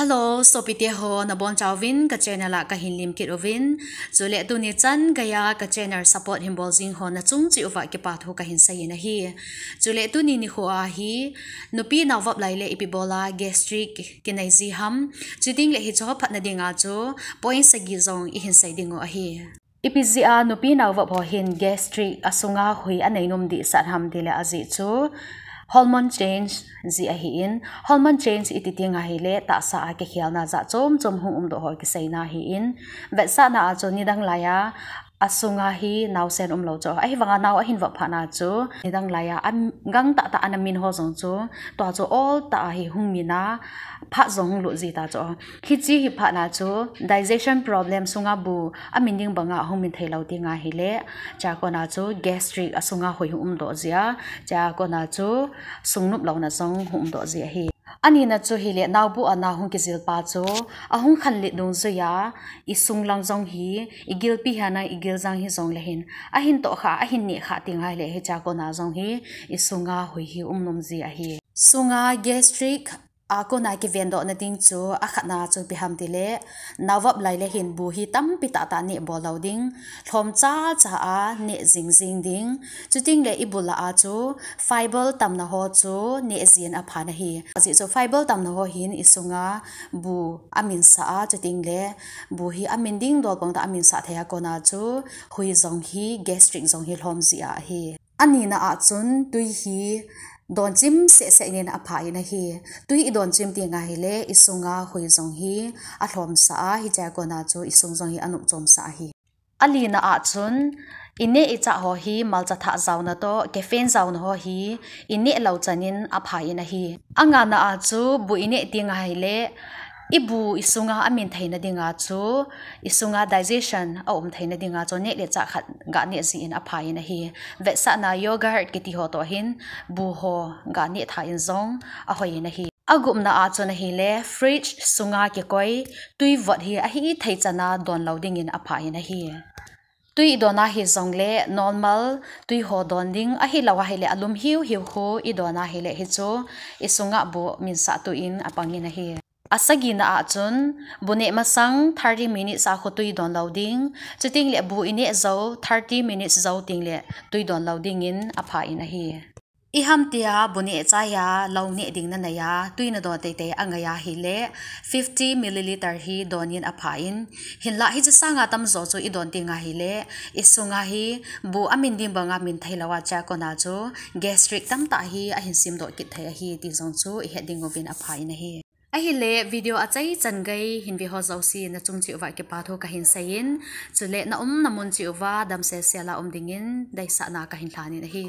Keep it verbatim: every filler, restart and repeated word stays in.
Hello, sopite ho, nabonchauvin ka channel a kahin lemkit uvin. Chule tuni chan geiya ka channel support hin bol jing ho nachung cheh uva kipa thu kahin seiyin ahi. Chule tuni nikho a hi, nupi naovop lai le ipi bola gastric kinei ji ham. Chuting le hicheho phatna dinga chu point sagi jong ihin sei diu ahi. Ipi jeh a nupi naovop ho hin gastric asunga hui anei nom dehset ham tile ajeh chu hormone change jeh ahin, hormone change iti teng ahile tahsa a kikhelna jat chom chom hung umdoh ho kiseina ahin, vetsahna a chu nidang laiya asunga hi naosen umlou chu, ahivanga nao ahin vop phatna chu nidang laiya gangtah tah ana min ho jong chu, tua chu oltah a hi hung min a, phat jong hung lut ji ta chu. Hiche hi phatna chu digestion problem sunga bu amin ding banga hung min theilou teng ahile, chua kona chu gastric asunga hui hung umdoh jia, chua kona chu sung nop louna jong hung umdoh ji ahi. Anina chu hile naobu a nao hung kijil pa chu ahung khanlet dungjuiya, isung lang jong hi, igilpi hina igil jang hijongle hin, ahin tohkhah, ahin nehkhah teng ahile hichea kona jong hi isunga hui hi um nom ji ahi. Sunga gastric a kona kivendohna ding chu akhatna chu ipi ham tile, naovop lai le hin bu hi tampi tahtah neh bol lou ding, lhom chacha a neh jing jing ding. Chuting le ibul lah a chu fiber tamna ho chu neh jin apha ahi. Ajeh chu fiber tamna ho hin isunga bu aminsah a, chuting le bu hi amin ding dol pang tah aminsah thei a kona chu hui jong hi, gastric jong hi lhom ji ahi. Anina a chun tui hi donchim sehseh in apha in ahi. Tui idonchim teng ahile isunga hui jong hi alhomsah a, hichea kona chu isung jong hi anop chomsah ahi. Alina a chun ineh ichah ho hi malcha thah jaona toh caffeine jaona ho hi ineh lou chan in apha in ahi. Angana a chu bu ineh teng ahile ibu isunga amin theina dinga chu, isunga digestion aum theina dinga chu neh le chah khat ganeh jin apha in ahi. Vetsahna yogurt kiti ho toh hin bu ho ganeh tha in jong ahoi in ahi. Agupna a chun ahile fridge sunga kikoi tui vot hi ahithei chan a don lou dingin apha in ahi. Tui idon ahijongle normal tui ho don ding, ahilou ahile alum hiu hiu khu idon ahile hichu isunga bu minsah tu in apang in ahi. Asagina a chun bu neh masang thirty minutes a khu tui don lou ding, chuting le bu ineh jou thirty minutes jou teng le tui don lou dingin apha in ahi. Iham tia bu neh chaiya lou neh ding nanei a tui nadon teitei angai ahile fifty milliliter hi don in apha in, hinlah hiche sanga tamjo chu idon teng ahile isunga hi bu amin ding banga min theilou a, chua kona chu gastric tamtah hi ahin semdoh kit thei ahi ti jong chu ihet ding uvin apha in ahi. Ahile video achaichan gei hin ve ho jouse nachung cheh uva kipa thu kahin seiyin, chule naumna mun cheh uva damsel sel a um dingin deisahna kahin lhan in ahi.